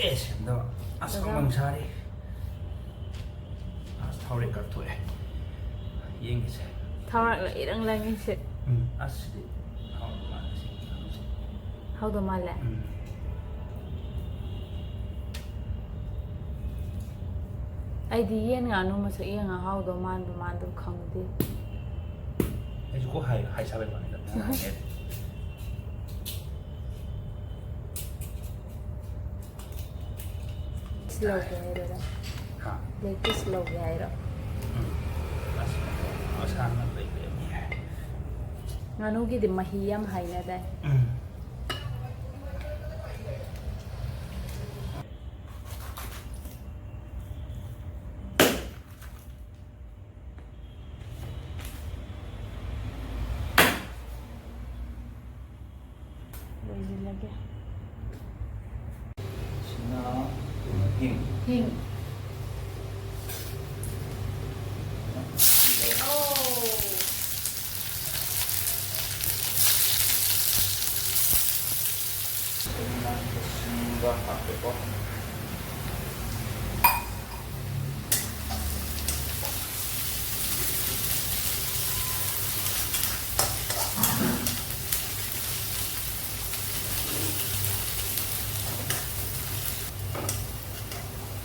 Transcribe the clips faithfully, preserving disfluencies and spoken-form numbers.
ꯑꯦ, ꯁꯦꯝꯗꯕ꯫ ꯑꯁ, ꯑꯗꯨꯒ? ꯑꯃꯪ ꯁꯥꯔꯤ꯫ ꯑꯁ, ꯊꯥꯎꯔꯦꯛ ꯀꯛꯊꯣꯛꯑꯦ꯫ ꯌꯦꯡꯒꯦꯁꯦ꯫ ꯊꯥꯎꯔꯦꯛꯂ ꯏꯔꯪ ꯂꯪꯉꯤꯁꯦ꯫ ꯎꯝ, ꯑꯁ, ꯁꯤꯗꯤ ꯍꯥꯎꯗꯧ ꯃꯥꯜꯂꯦ, ꯁꯤ ꯉꯥꯅꯨꯁꯦ꯫ ꯍꯥꯎꯗꯧ ꯃꯥꯜꯂꯦ? ꯎꯝ꯫ ꯑꯩꯗꯤ ꯌꯦꯟ ꯉꯥꯅꯨ ꯃꯁꯛ ꯌꯦꯡꯉ ꯍꯥꯎꯗꯧ ꯃꯥꯟꯕ ꯃꯥꯟꯗꯕ ꯈꯪꯗꯦ꯫ ꯑꯩꯁꯨ ꯀꯣ ꯍꯥꯏ, ꯍꯥꯏ ꯁꯥꯕꯩ ꯋꯥꯅꯤꯗ꯫ ꯅꯪ ꯍꯥꯏꯒꯦ꯫ ꯁꯤ ꯂꯧꯒꯦ ꯍꯥꯏꯔꯣ? ꯍꯥ? ꯂꯦꯛ ꯄꯤꯁ ꯂꯧꯒꯦ ꯍꯥꯏꯔꯣ? ꯎꯝ꯫ ꯑꯁ, ꯑꯁꯥꯡꯅ ꯂꯩ ꯂꯩꯔꯝꯃꯤ ꯍꯥꯏ꯫ ꯉꯥꯅꯨꯒꯤꯗꯤ ꯃꯍꯤ ꯌꯥꯝ ꯍꯥꯏꯅꯗꯥꯏ? ꯎꯝ꯫ ꯂꯣꯏꯁꯤꯜꯂꯒꯦ꯫ ꯁꯤꯅ ꯍꯤꯡ꯫ ꯍꯤꯡ꯫ ꯑꯣ꯫ ꯁꯤꯡꯒ ꯍꯥꯞꯄꯦꯀꯣ꯫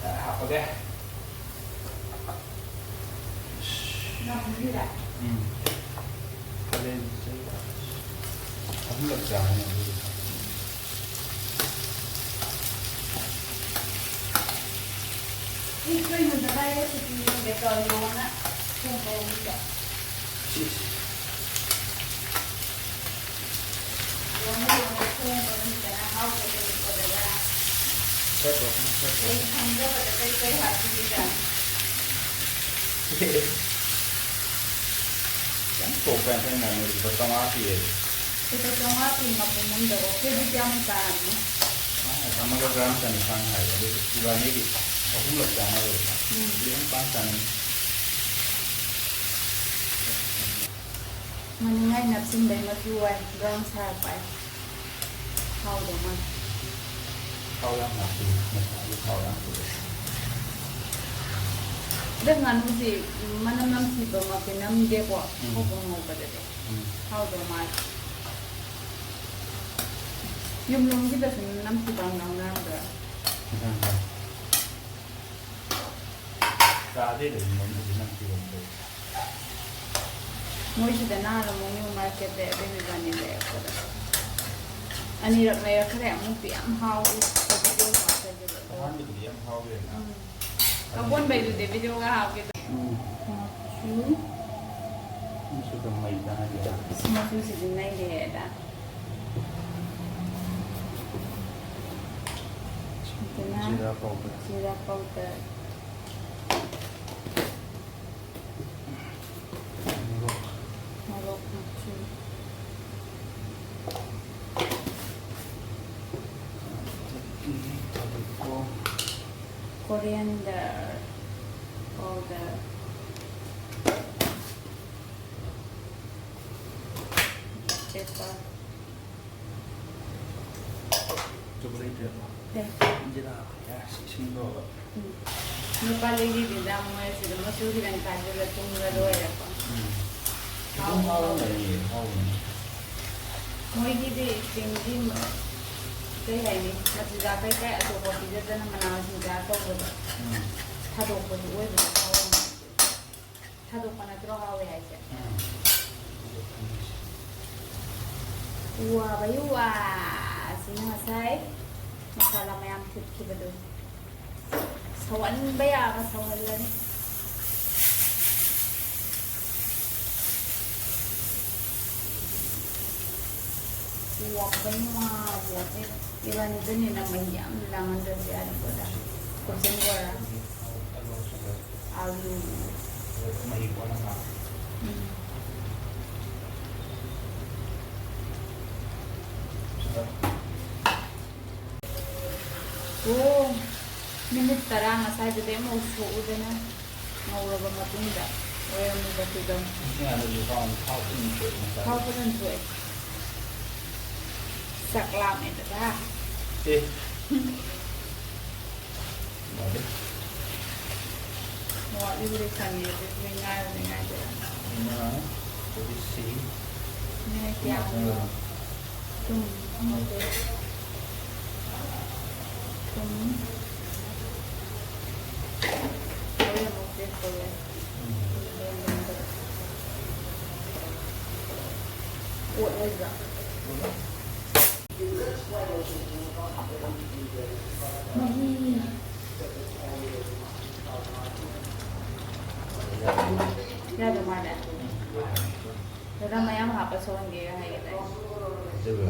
ꯍꯥꯞꯄꯒꯦ꯫ ꯎꯝ꯫ ꯀꯥꯂꯦꯟꯁꯦ ꯑꯍꯨꯝꯂꯛ ꯆꯥꯕꯅꯦ ꯑꯗꯨꯗꯤ꯫ ꯁꯤ ꯀꯩꯅꯣꯗ ꯂꯥꯏꯔ ꯁꯨꯇꯤ ꯌꯦꯡꯒꯦ ꯇꯧꯔ ꯌꯣꯡꯅ ꯊꯣꯡꯕ ꯍꯧꯈꯤꯕ꯫ ꯁꯤꯁ꯫ ꯌꯣꯡꯅ ꯌꯣꯡꯅ ꯊꯣꯡꯕ ꯅꯨꯃꯤꯠꯇꯅ ꯍꯥꯎꯇꯦ ꯀꯩꯅꯣ ꯇꯧꯔꯒ꯫ ꯈꯔ ꯇꯣꯛꯑꯣ, ꯈꯔ ꯇꯣꯛꯑꯣ꯫ ꯑꯩ ꯈꯪꯗꯕꯗ ꯀꯩ ꯀꯩ ꯍꯥꯞꯈꯤꯒꯦ ꯀꯥꯏꯅ꯫ ꯌꯥꯝ ꯇꯣꯛꯄ ꯌꯥꯝ ꯐꯖꯅ ꯉꯥꯡꯉꯦ, ꯂꯨꯄꯥ ꯆꯥꯝꯃꯉꯥ ꯄꯤꯌꯦ꯫ ꯂꯨꯄꯥ ꯆꯥꯝꯃꯉꯥ ꯄꯤ ꯃꯄꯨꯝ ꯑꯃꯗꯀꯣ꯫ ꯀꯦꯖꯤ ꯀꯌꯥꯃꯨꯛ ꯇꯥꯔꯝꯅꯤ? ꯑꯃꯒ ꯒ꯭ꯔꯥꯝ ꯆꯅꯤꯄꯥꯟ ꯍꯥꯏ꯫ ꯑꯗꯨ ꯏꯕꯥꯅꯤꯒꯤ ꯑꯍꯨꯝꯂꯛ ꯆꯥꯅꯕꯗ ꯎꯝ꯫ ꯌꯥꯝ ꯄꯥꯝ ꯆꯥꯅꯤꯡꯉꯤ꯫ ꯃꯅꯤꯡꯉꯥꯏ ꯅꯞꯁꯤꯟꯕꯩ ꯃꯆꯨ ꯋꯥꯏ, ꯕ꯭ꯔꯥꯎꯟ ꯁꯥꯔꯛꯄ ꯍꯥꯏ꯫ ꯍꯥꯎꯗꯧ ꯃꯥꯜꯂꯦ꯫ ꯊꯥꯎ ꯌꯥꯝ ꯍꯥꯞꯄꯤ, ꯃꯁꯥꯒꯤ ꯊꯥꯎ ꯌꯥꯝ ꯍꯥꯞꯄꯤ꯫ ꯑꯗꯣ ꯉꯥꯅꯨꯁꯤ ꯃꯅꯝ ꯅꯝꯊꯤꯕꯃꯛꯇꯤ ꯅꯝꯗꯦꯀꯣ, ꯎꯝ꯫ ꯁꯣꯛꯄ ꯉꯧꯕꯗꯗꯤ꯫ ꯎꯝ꯫ ꯍꯥꯎꯗꯧ ꯃꯥꯜꯂꯦ꯫ ꯌꯨꯝꯂꯣꯝꯒꯤꯗꯁꯨ ꯅꯝꯊꯤꯕ ꯌꯥꯎꯅꯔꯝꯗꯣꯏꯔꯥ? ꯎꯝ꯫ ꯆꯥꯗꯦꯗ ꯌꯨꯝꯂꯣꯝꯗꯗꯤ ꯅꯝꯊꯤꯕ ꯑꯝꯇ꯫ ꯃꯣꯏꯁꯤꯗ ꯅꯍꯥꯟ ꯑꯃꯨꯛ ꯅ꯭ꯌꯨ ꯃꯥꯔꯀꯦꯠꯇ ꯑꯕꯦꯝ ꯏꯕꯥꯅꯤ ꯂꯩꯔꯛꯄꯗ ꯑꯅꯤꯔꯛ ꯂꯩꯔꯛꯈ꯭ꯔꯦ꯫ ꯑꯃꯨꯛꯇꯤ ꯌꯥꯝ ꯍꯥꯎꯈꯤ꯫ ꯚꯤꯗꯤꯑꯣ ꯀꯥꯞꯆꯈꯤꯕ ꯑꯗꯣ꯫ ꯑꯍꯥꯟꯕꯗꯨꯗꯤ ꯌꯥꯝ ꯍꯥꯎꯋꯦꯅ꯫ ꯎꯝ꯫ ꯑꯀꯣꯟꯕꯩꯗꯨꯗꯤ ꯚꯤꯗꯤꯑꯣꯒ ꯍꯥꯞꯀꯦ꯫ ꯎꯝ꯫ ꯃꯆꯨ꯫ ꯃꯆꯨꯗꯣ ꯃꯩ ꯇꯥꯍꯟꯒꯦ꯫ ꯑꯁ, ꯃꯆꯨꯁꯤꯗꯤ ꯅꯩꯔꯦꯗ꯫ ꯑꯗꯨꯅ ꯖꯤꯔꯥ powder꯫ ꯖꯤꯔꯥ powder꯫ ꯃꯣꯔꯣꯛ꯫ ꯃꯣꯔꯣꯛ ꯃꯆꯨ꯫ ꯊꯕꯤꯀꯣ꯫ Coriander powder꯫ Pepper꯫ ꯆꯨꯝꯕ ꯂꯩꯇ꯭ꯔꯦꯕ꯫ ꯂꯩ꯫ ꯖꯤꯔꯥ ꯍꯥꯞꯄ ꯌꯥꯔꯦ, ꯁꯤ ꯏꯁꯤꯡꯗꯣ꯫ ꯎꯝ꯫ ꯅꯨꯄꯥ ꯂꯩꯒꯤꯗꯤꯗ ꯃꯣꯏ ꯑꯁꯤꯗ ꯃꯆꯨ ꯈꯤꯇꯪ ꯊꯥꯛꯆꯤꯜꯂ ꯊꯨꯝꯒ ꯂꯣꯏꯔꯦꯀꯣ꯫ ꯎꯝ꯫ ꯑꯗꯨꯝ ꯍꯥꯎꯔꯝꯒꯅꯤ, ꯍꯥꯎꯕꯅꯤ꯫ ꯃꯣꯏꯒꯤꯗꯤ ꯆꯤꯡꯒꯤ ꯃ-, ꯀꯩ ꯍꯥꯏꯅꯤ, ꯃꯆꯤꯟꯖꯥꯛ ꯀꯩꯀꯩ ꯑꯇꯣꯞꯄ ꯄꯤꯖꯗꯅ ꯃꯅꯥ ꯃꯁꯤꯡ ꯆꯥꯔ ꯇꯧꯕꯗꯣ꯫ ꯎꯝ꯫ ꯊꯥꯗꯣꯛꯄꯁꯨ ꯑꯣꯏꯕꯗꯣ ꯍꯥꯎꯔꯝꯒꯅꯤ꯫ ꯊꯥꯗꯣꯛꯄ ꯅꯠꯇ꯭ꯔꯣ ꯍꯥꯎꯋꯦ ꯍꯥꯏꯁꯦ? ꯎꯝ꯫ ꯋꯥꯕꯩ ꯋꯥ꯫ ꯑꯁꯤꯅ ꯉꯁꯥꯏ ꯃꯁꯥꯂꯥ ꯃꯌꯥꯝ ꯊꯤꯠꯈꯤꯕꯗꯣ꯫ ꯁꯧꯍꯟꯕ ꯌꯥꯕ ꯁꯧꯍꯜꯂꯅꯤ꯫ ꯋꯥꯕꯩ ꯋꯥ ꯄꯣꯠꯁꯦ꯫ ꯏꯕꯥꯅꯤꯗꯅꯤꯅ ꯃꯍꯤ ꯌꯥꯝ ꯂꯥꯡꯍꯟꯗ꯭ꯔꯁꯨ ꯌꯥꯔꯦꯀꯣ꯫ ꯀꯣꯆꯤꯡ ꯕꯣꯔꯥ꯫ ꯑꯂꯨ꯫ ꯃꯍꯤ ꯀꯣꯟꯅ ꯍꯥꯞꯄ꯫ ꯎꯝ꯫ ꯑꯣ, ꯃꯤꯅꯤꯠ ꯇꯔꯥ ꯉꯁꯥꯏꯗꯨꯗꯤ ꯑꯃꯨꯛ ꯁꯣꯛꯎꯗꯅ ꯉꯧꯔꯕ ꯃꯇꯨꯡꯗ ꯑꯣꯏꯔꯝꯃꯤꯕ ꯐꯤꯕꯝ꯫ ꯏꯁꯤꯡ ꯑꯗꯨꯁꯨ ꯊꯥꯎ ꯊꯣꯛꯏ ꯉꯁꯥꯏ꯫ ꯊꯥꯎ ꯐꯖꯅ ꯊꯣꯛꯑꯦ꯫ ꯆꯥꯛ ꯂꯥꯝꯃꯦ ꯗꯗꯥ꯫ ꯑꯦ꯫ ꯋꯥꯠꯂꯤꯕꯨꯗꯤ ꯈꯪꯉꯦ, ꯑꯗꯨꯕꯨꯗꯤ ꯉꯥꯏꯕꯨꯗꯤ ꯉꯥꯏꯗꯣꯏꯔꯥ? ꯉꯥ, ꯑꯗꯨꯗꯤ ꯁꯤ꯫ ꯃꯤꯅꯤꯠ ꯀꯌꯥ? ꯊꯨꯝ꯫ ꯊꯨꯝ꯫ ꯍꯣꯔꯦꯟ ꯑꯃꯨꯛ taste ꯇꯧ ꯌꯥꯏ꯫ ꯑꯣꯠꯂꯣꯏꯗ꯭ꯔꯥ? ꯃꯍꯤ꯫ ꯌꯥꯗꯧ ꯃꯥꯜꯂꯦ꯫ ꯗꯥꯗꯥ, ꯃꯌꯥꯝ ꯍꯥꯞꯄ ꯁꯧꯍꯟꯒꯦꯒ ꯍꯥꯏꯒꯦ ꯇꯥꯏ꯫ ꯑꯗꯨꯒ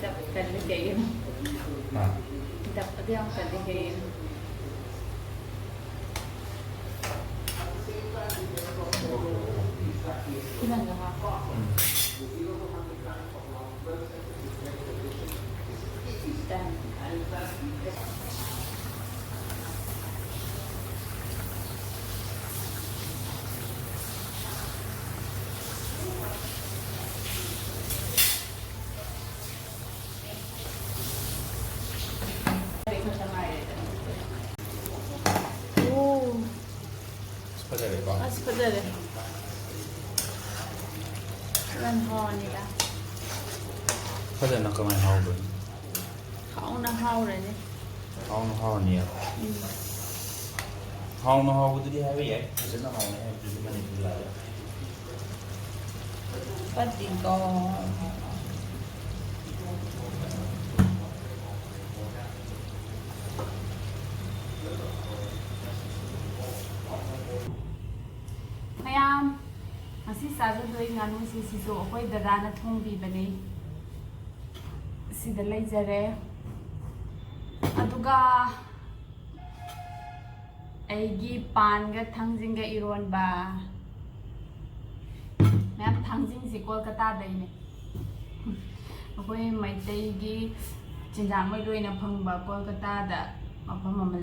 ꯗꯞ ꯀꯜꯂꯤ ꯀꯩꯒꯤꯅꯣ? ꯍꯥ? ꯗꯞ ꯑꯗꯨ ꯌꯥꯝ ꯀꯜꯂꯤ ꯀꯩꯒꯤꯅꯣ? ꯈꯤꯇꯪꯒ ꯍꯥꯞꯄꯣ꯫ ꯎꯝ꯫ ꯑꯣ꯫ ꯑꯁ, ꯐꯖꯔꯦꯀꯣ? ꯑꯁ, ꯐꯖꯔꯦ꯫ ꯐꯖꯅ ꯍꯥꯎꯔꯅꯤꯗ꯫ ꯐꯖꯅ ꯀꯃꯥꯏꯅ ꯍꯥꯎꯗꯣꯏꯅꯣ? ꯍꯥꯎꯅ ꯍꯥꯎꯔꯅꯤ꯫ ꯍꯥꯎꯅ ꯍꯥꯎꯔꯅꯤ꯫ ꯎꯝ꯫ ꯍꯥꯎꯅ ꯍꯥꯎꯕꯗꯨꯗꯤ ꯍꯥꯏꯕ ꯌꯥꯏ, ꯐꯖꯅ ꯍꯥꯎꯅꯤ ꯍꯥꯏꯕꯗꯨꯗꯤ ꯃꯅꯤꯄꯨꯔꯤ ꯂꯥꯜꯂꯦ꯫ ꯐꯗꯤꯒꯣꯝ꯫ ꯃꯌꯥꯝ, ꯉꯁꯤ ꯆꯥꯖꯗꯣꯏ ꯉꯥꯅꯨꯁꯤ, ꯁꯤꯁꯨ ꯑꯩꯈꯣꯏ ꯗꯗꯥꯅ ꯊꯣꯡꯕꯤꯕꯅꯦ꯫ ꯁꯤꯗ ꯂꯩꯖꯔꯦ꯫ ꯑꯗꯨꯒ ꯑꯩꯒꯤ ꯄꯥꯟꯒ ꯊꯥꯡꯖꯤꯡꯒ ꯏꯔꯣꯟꯕ꯫ ꯃꯌꯥꯝ, ꯊꯥꯡꯖꯤꯡꯁꯤ ꯀꯣꯜꯀꯇꯥꯗꯩꯅꯦ꯫ ꯑꯩꯈꯣꯏ ꯃꯩꯇꯩꯒꯤ ꯆꯤꯟꯖꯥꯛ ꯂꯣꯏ ꯂꯣꯏꯅ ꯐꯪꯕ ꯀꯣꯜꯀꯇꯥꯗ ꯃꯐꯝ ꯑꯃ꯫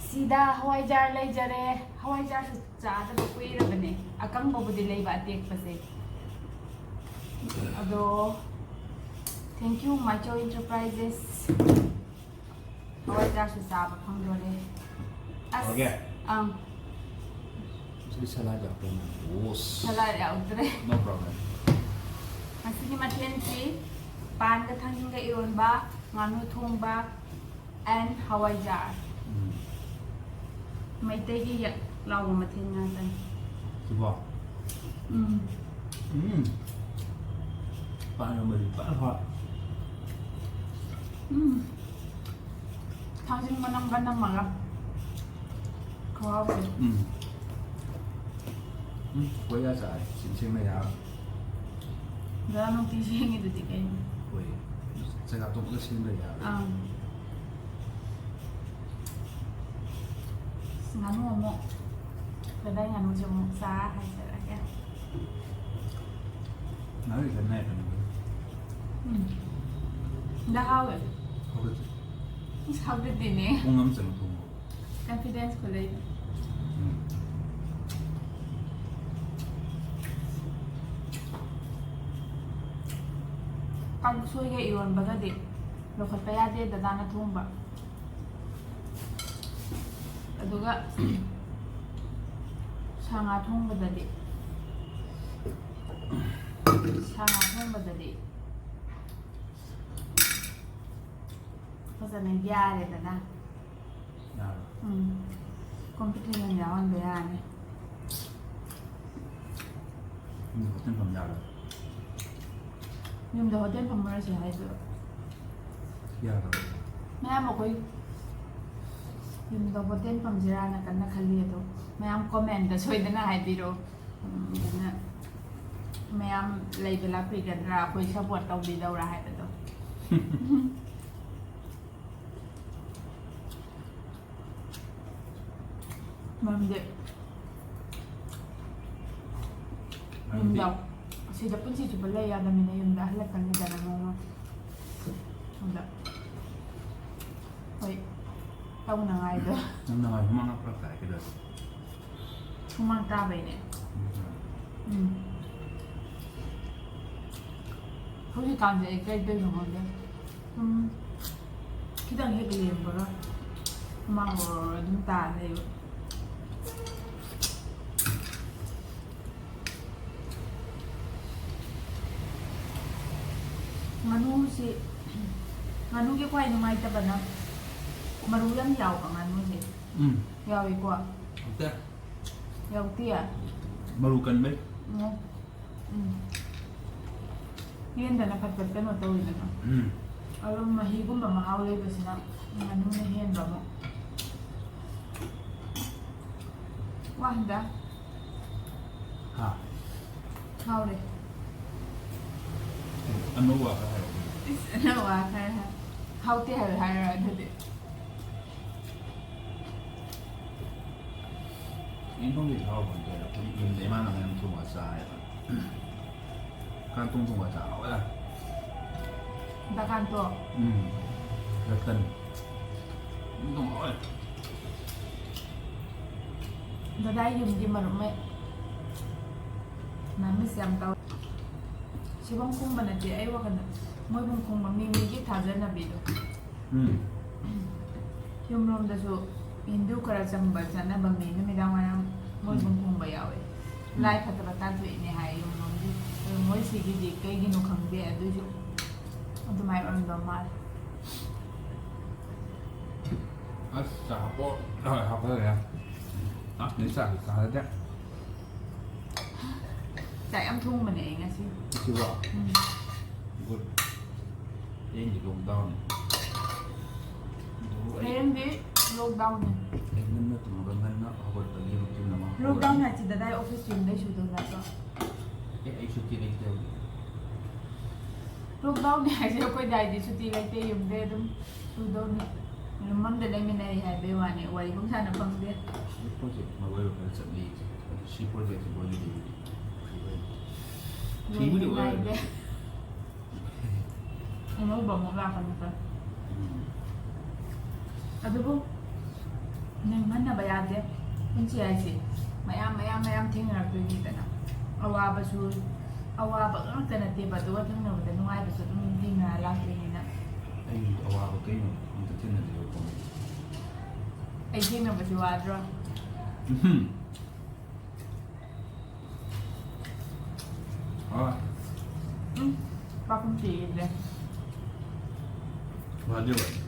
ꯁꯤꯗ ꯍꯋꯥꯏꯖꯥꯔ ꯂꯩꯖꯔꯦ꯫ ꯍꯋꯥꯏꯖꯥꯔꯁꯨ ꯆꯥꯗꯕ ꯀꯨꯏꯔꯕꯅꯦ꯫ ꯑꯀꯪꯕꯕꯨꯗꯤ ꯂꯩꯕ, ꯑꯇꯦꯛꯄꯁꯦ꯫ ꯑꯗꯣ Thank you, Maichou Enterprises. ꯍꯋꯥꯏꯖꯥꯔꯁꯨ ꯆꯥꯕ ꯐꯪꯗꯣꯔꯦ꯫ ꯑꯁ, ꯍꯧꯔꯒꯦ? ꯑꯪ꯫ ꯉꯁꯤꯗꯤ ꯁꯂꯥꯗ ꯌꯥꯎꯗ꯭ꯔꯦꯅꯦ꯫ ꯑꯣꯁ꯫ ꯁꯂꯥꯗ ꯌꯥꯎꯗ꯭ꯔꯦ꯫ No problem. ꯉꯁꯤꯒꯤ ꯃꯊꯦꯜꯁꯤ ꯄꯥꯟꯒ ꯊꯥꯡꯖꯤꯡꯒ ꯏꯔꯣꯟꯕ, ꯉꯥꯅꯨ ꯊꯣꯡꯕ, and ꯍꯋꯥꯏꯖꯥꯔ꯫ ꯎꯝ꯫ ꯃꯩꯇꯩꯒꯤ ꯌꯛ ꯂꯥꯎꯕ ꯃꯊꯦꯜ ꯉꯥꯛꯇꯅꯤ꯫ ꯁꯤꯕꯣ? ꯎꯝ꯫ ꯎꯝ꯫ ꯄꯥꯟ ꯏꯔꯣꯟꯕꯗꯤ ꯐꯖꯅ ꯍꯥꯎꯔꯦ꯫ ꯎꯝ꯫ ꯊꯥꯡꯖꯤꯡ ꯃꯅꯝꯒ ꯅꯝꯃꯒ꯫ ꯈꯨꯍꯥꯎꯁꯦ꯫ ꯎꯝ꯫ ꯎꯝ, ꯀꯣꯏꯌꯥ ꯆꯥꯔꯦ꯫ ꯁꯤꯟ ꯁꯤꯟꯕ ꯌꯥꯔꯣꯏ꯫ ꯗꯗꯥ ꯅꯨꯡꯇꯤ ꯁꯦꯡꯉꯤꯗꯨꯗꯤ ꯀꯩꯅꯣ? ꯍꯣꯏ꯫ ꯆꯥꯛ ꯑꯇꯣꯞꯄꯒ ꯁꯤꯟꯕ ꯌꯥꯔꯣꯏ꯫ ꯑꯪ꯫ ꯉꯥꯅꯨ ꯑꯃꯨꯛ, ꯗꯗꯥꯏ ꯉꯥꯅꯨꯁꯦ ꯑꯃꯨꯛ ꯆꯥ ꯍꯥꯏꯖꯔꯛꯑꯒꯦ꯫ ꯉꯥꯅꯨ ꯈꯔ ꯅꯥꯏ ꯐꯅꯕ꯫ ꯎꯝ꯫ ꯗ ꯍꯥꯎꯋꯦ꯫ ꯍꯧꯒꯠꯁꯦ꯫ ꯏꯁ, ꯍꯧꯒꯠꯇꯦꯅꯦ꯫ ꯄꯨꯡ ꯑꯃ ꯆꯪꯉ ꯊꯣꯡꯉꯣ꯫ Confidence ꯈꯨꯂꯩ꯫ ꯎꯝ꯫ ꯀꯥꯡꯁꯣꯏꯒ ꯏꯔꯣꯟꯕꯒꯗꯤ ꯂꯧꯈꯠꯄ ꯌꯥꯗꯦ, ꯗꯗꯥꯅ ꯊꯣꯡꯕ꯫ ꯑꯗꯨꯒ ꯁꯥ ꯉꯥ ꯊꯣꯡꯕꯗꯗꯤ, ꯁꯥ ꯉꯥ ꯊꯣꯡꯕꯗꯗꯤ ꯐꯖꯅ ꯌꯥꯔꯦꯗꯅ꯫ ꯌꯥꯔꯦ꯫ ꯎꯝ꯫ Competition ꯌꯥꯎꯍꯟꯕ ꯌꯥꯔꯅꯤ꯫ ꯌꯨꯝꯗ ꯍꯣꯇꯦꯜ ꯐꯝ ꯌꯥꯔꯣꯏ꯫ ꯌꯨꯝꯗ ꯍꯣꯇꯦꯜ ꯐꯝꯃꯔꯣꯏꯁꯦ ꯍꯥꯏꯗꯣꯏꯔꯣ? ꯌꯥꯗꯕ꯫ ꯃꯌꯥꯝ ꯑꯩꯈꯣꯏ ꯌꯨꯝꯗ ꯍꯣꯇꯦꯜ ꯐꯝꯁꯤꯔꯥꯅ ꯀꯟꯅ ꯈꯜꯂꯤ, ꯑꯗꯣ ꯃꯌꯥꯝ comment ꯁꯣꯏꯗꯅ ꯍꯥꯏꯕꯤꯔꯛꯑꯣ꯫ ꯎꯝ, ꯑꯗꯨꯅ ꯃꯌꯥꯝ ꯂꯩꯕ ꯂꯥꯛꯄꯤꯒꯗ꯭ꯔꯥ, ꯑꯩꯈꯣꯏ support ꯇꯧꯕꯤꯗꯧꯔꯥ ꯍꯥꯏꯕꯗꯣ꯫ ꯃꯔꯝꯗꯤ ꯃꯔꯝꯗꯤ? ꯌꯨꯝꯗ, ꯑꯁꯤꯗ ꯄꯨꯟꯁꯤ ꯆꯨꯞꯄ ꯂꯩ ꯌꯥꯗꯕꯅꯤꯅ ꯌꯨꯝꯗ ꯍꯜꯂꯛꯀꯅꯤꯗꯅ ꯅꯣꯡꯃ꯫ ꯑꯗ ꯍꯣꯏ, ꯇꯧꯅꯉꯥꯏꯗꯣ꯫ ꯅꯪ ꯅꯃꯥꯏ ꯍꯨꯃꯥꯡ ꯄꯨꯔꯛ ꯇꯥꯔꯦ ꯀꯩꯗꯧꯔꯒꯦ? ꯍꯨꯃꯥꯡ ꯇꯥꯕꯩꯅꯦ꯫ ꯎꯝ꯫ ꯎꯝ꯫ ꯍꯧꯖꯤꯛꯀꯥꯟꯁꯦ ꯑꯩ ꯀꯩ ꯇꯧꯔꯤꯅꯣ ꯈꯪꯗꯦ꯫ ꯁꯨꯝ ꯈꯤꯇꯪ ꯍꯦꯛ ꯂꯦꯡꯕꯒ ꯍꯨꯃꯥꯡ ꯑꯣꯔꯣ ꯑꯣꯔꯣ ꯑꯗꯨꯝ ꯇꯥꯔ ꯂꯩꯕ꯫ ꯉꯥꯅꯨꯁꯤ, ꯉꯥꯅꯨꯒꯤ ꯈ꯭ꯋꯥꯏ ꯅꯨꯡꯉꯥꯏꯇꯕꯅ ꯃꯔꯨ ꯌꯥꯝ ꯌꯥꯎꯕ ꯉꯥꯅꯨꯁꯦ꯫ ꯎꯝ꯫ ꯌꯥꯎꯏꯀꯣ? ꯌꯥꯎꯗꯦ꯫ ꯌꯥꯎꯗꯦ? ꯃꯔꯨ ꯀꯟꯕꯩ꯫ ꯎꯝ꯫ ꯎꯝ꯫ ꯌꯦꯟꯗꯅ ꯐꯠ ꯐꯠ ꯀꯩꯅꯣ ꯇꯧꯋꯤꯗꯅ꯫ ꯎꯝ꯫ ꯑꯗꯨꯝ ꯃꯍꯤꯒꯨꯝꯕ ꯃꯍꯥꯎ ꯂꯩꯕꯁꯤꯅ ꯉꯥꯅꯨꯅ ꯍꯦꯟꯕ ꯑꯃꯨꯛ꯫ ꯋꯥ ꯍꯟꯗ꯫ ꯍꯥ꯫ ꯍꯥꯎꯔꯦ꯫ ꯑꯅꯧꯕ ꯈꯔ ꯍꯥꯏꯔꯛꯑꯣ꯫ ꯏꯁ, ꯑꯅꯧꯕ ꯈꯔ ꯍꯥꯏ-, ꯍꯥꯎꯇꯦ ꯍꯥꯏꯕ ꯍꯥꯏꯔꯣ ꯑꯗꯨꯗꯤ꯫ ꯌꯦꯟ ꯊꯣꯡꯕꯗꯤ ꯍꯥꯎꯕ ꯅꯠꯇꯦꯗ꯫ ꯑꯩꯈꯣꯏ ꯌꯨꯝꯗ ꯏꯃꯥꯟꯅꯕ ꯃꯌꯥꯝ ꯊꯣꯡꯉꯒ ꯆꯥꯏꯌꯦꯕ꯫ ꯀꯥꯡꯇꯣꯡ ꯊꯣꯡꯕ ꯆꯥ ꯍꯥꯎꯋꯦꯗ꯫ ꯗꯀꯥꯟꯇꯣ꯫ ꯎꯝ꯫ ꯔꯇꯟ꯫ ꯑꯗꯨꯝ ꯍꯥꯎꯋꯦ꯫ ꯗꯗꯥꯏ ꯌꯨꯝꯒꯤ ꯃꯔꯨꯞ ꯃꯩ꯫ ꯅꯪ ꯃꯤꯁ ꯌꯥꯝ ꯇꯧꯋꯦ꯫ ꯁꯤꯕꯝ ꯈꯨꯝꯕ ꯅꯠꯇꯦ, ꯑꯩ ꯋꯥꯈꯜꯗ ꯃꯣꯏꯕꯨꯝ ꯈꯨꯝꯕ, ꯃꯤ ꯃꯤꯒꯤ ꯊꯥꯖꯅꯕꯤꯗꯣ꯫ ꯎꯝ꯫ ꯌꯨꯝꯂꯣꯝꯗꯁꯨ ꯍꯤꯟꯗꯨ ꯈꯔ ꯆꯪꯕ ꯆꯠꯅꯕ ꯃꯤ ꯅꯨꯃꯤꯗꯥꯡ ꯋꯥꯏꯔꯝ ꯃꯣꯏꯕꯨꯝ ꯎꯝ꯫ ꯈꯨꯝꯕ ꯌꯥꯎꯋꯦ꯫ ꯎꯝ꯫ ꯂꯥꯏ ꯐꯠꯇꯕ ꯇꯥꯟꯊꯣꯛꯏꯅꯦ ꯍꯥꯏ ꯌꯨꯝꯂꯣꯝꯒꯤ꯫ ꯑꯗꯨ ꯃꯣꯏ ꯁꯤꯒꯤꯗꯤ ꯀꯩꯒꯤꯅꯣ ꯈꯪꯗꯦ, ꯑꯗꯨꯏꯁꯨ ꯑꯗꯨꯃꯥꯏꯅ ꯑꯣꯏꯔꯝꯗꯧ ꯃꯥꯜꯂꯦ꯫ ꯑꯁ, ꯆꯥꯛ ꯍꯥꯞꯄꯣ꯫ ꯍꯣꯏ, ꯍꯥꯞꯄ ꯂꯣꯏꯔꯦ꯫ ꯑꯁ, ꯅꯣꯏ ꯆꯥꯛꯁꯨ ꯆꯥꯗꯦ꯫ ꯆꯥꯛ ꯌꯥꯝ ꯊꯣꯡꯕꯅꯦ ꯑꯩ ꯉꯁꯤ꯫ ꯉꯁꯤꯔꯣ? ꯎꯝ꯫ Good꯫ ꯍꯌꯦꯡꯗꯤ lockdown ꯅꯤ꯫ ꯑꯗꯨꯕꯨ ꯑꯩ ꯍꯌꯦꯡꯗꯤ lockdown ꯅꯤ꯫ ꯑꯩ ꯉꯟꯅ ꯇꯨꯝꯃꯒ ꯉꯟꯅ ꯍꯧꯒꯠꯄꯒꯤ routine ꯑꯃ ꯍꯧꯔꯅꯤ꯫ Lockdown ꯍꯥꯏꯁꯤ ꯗꯗꯥꯏ office ꯌꯨꯝꯗꯩ ꯁꯨꯗꯧ ꯅꯠꯇ꯭ꯔꯣ? ꯑꯦ, ꯑꯩ ꯁꯨꯇꯤ ꯂꯩꯇꯦ ꯍꯧꯖꯤꯛ꯫ Lockdown ꯅꯤ ꯍꯥꯏꯁꯦ ꯑꯩꯈꯣꯏ ꯗꯥꯏꯗꯤ ꯁꯨꯇꯤ ꯂꯩꯇꯦ, ꯌꯨꯝꯗꯩ ꯑꯗꯨꯝ ꯁꯨꯗꯧꯅꯤ꯫ ꯌꯨꯝ ꯑꯃꯗ ꯂꯩꯃꯤꯟꯅꯔꯤ ꯍꯥꯏꯕꯩ ꯋꯥꯅꯤ, ꯋꯥꯔꯤ ꯄꯨꯡꯁꯥꯟ ꯁꯥꯟꯅ ꯐꯪꯗꯦ꯫ ꯑꯩ project ꯃꯔꯨꯑꯣꯏꯕ ꯈꯔ ꯆꯠꯂꯤ꯫ ꯁꯤ project ꯁꯤ ꯂꯣꯏꯗ꯭ꯔꯤꯕꯗꯤ free ꯑꯣꯏ꯫ ꯐ꯭ꯔꯤꯕꯨꯗꯤ ꯂꯣꯏꯕ ꯑꯣꯏꯔꯣꯏ꯫ ꯅꯥꯏꯗꯦ꯫ ꯑꯅꯧꯕ ꯑꯃꯨꯛ ꯂꯥꯛꯀꯅꯤꯀꯣ꯫ ꯎꯝ꯫ ꯑꯗꯨꯕꯨ ꯅꯤꯡꯍꯟꯅꯕ ꯌꯥꯗꯦ꯫ ꯄꯨꯟꯁꯤ ꯍꯥꯏꯁꯦ ꯃꯌꯥꯝ, ꯃꯌꯥꯝ, ꯃꯌꯥꯝ ꯊꯦꯡꯅꯔꯛꯇꯣꯏꯅꯤꯗꯅ꯫ ꯑꯋꯥꯕꯁꯨ, ꯑꯋꯥꯕ ꯉꯥꯛꯇ ꯅꯠꯇꯦꯕ, ꯑꯗꯨꯒ ꯊꯦꯡꯅꯕꯗ ꯅꯨꯡꯉꯥꯏꯕꯁꯨ ꯑꯗꯨꯝ ꯊꯦꯡꯅꯔ ꯂꯥꯛꯇꯣꯏꯅꯤꯅ꯫ ꯑꯩ ꯑꯋꯥꯕ ꯀꯩꯅꯣ ꯑꯝꯇ ꯊꯦꯡꯅꯗ꯭ꯔꯤꯕꯀꯣ꯫ ꯑꯩ ꯊꯦꯡꯅꯕꯗꯤ ꯋꯥꯗ꯭ꯔꯣ? ꯎꯝ꯫ ꯍꯣꯏ꯫ ꯎꯝ, ꯄꯥꯈꯨꯝ ꯄꯤꯈꯤꯗ꯭ꯔꯦ꯫ ꯋꯥꯗꯦ ꯋꯥꯗꯦ꯫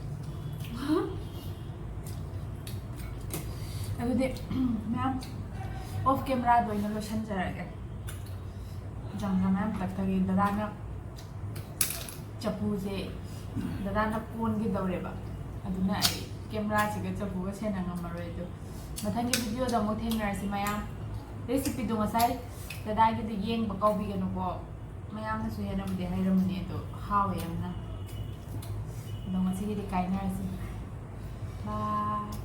ꯑꯗꯨꯗꯤ ꯃꯌꯥꯝ off cameraꯗ ꯑꯣꯏꯅ ꯂꯣꯏꯁꯤꯟꯖꯔꯒꯦ꯫ ꯆꯝꯅ ꯃꯌꯥꯝ ꯇꯛꯊꯒꯦ꯫ ꯗꯗꯥꯅ ꯆꯐꯨꯁꯦ, ꯗꯗꯥꯅ ꯀꯣꯟꯒꯦ ꯇꯧꯔꯦꯕ, ꯑꯗꯨꯅ ꯑꯩ cameraꯁꯤꯒ ꯆꯐꯨꯒ ꯁꯦꯟꯅ ꯉꯝꯃꯔꯣꯏ꯫ ꯑꯗꯣ ꯃꯊꯪꯒꯤ videoꯗ ꯑꯃꯨꯛ ꯊꯦꯡꯅꯔꯁꯤ ꯃꯌꯥꯝ꯫ Recipeꯗꯣ ꯉꯁꯥꯏ ꯗꯗꯥꯒꯤꯗꯣ ꯌꯦꯡꯕ ꯀꯥꯎꯕꯤꯒꯅꯨꯀꯣ꯫ ꯃꯌꯥꯝꯅꯁꯨ ꯍꯦꯟꯅꯕꯨꯗꯤ ꯍꯩꯔꯝꯃꯅꯤ, ꯑꯗꯣ ꯍꯥꯎꯋꯦ ꯌꯥꯝꯅ꯫ ꯑꯗꯣ ꯉꯁꯤꯒꯤꯗꯤ ꯀꯥꯏꯅꯔꯁꯤ꯫ Bye꯫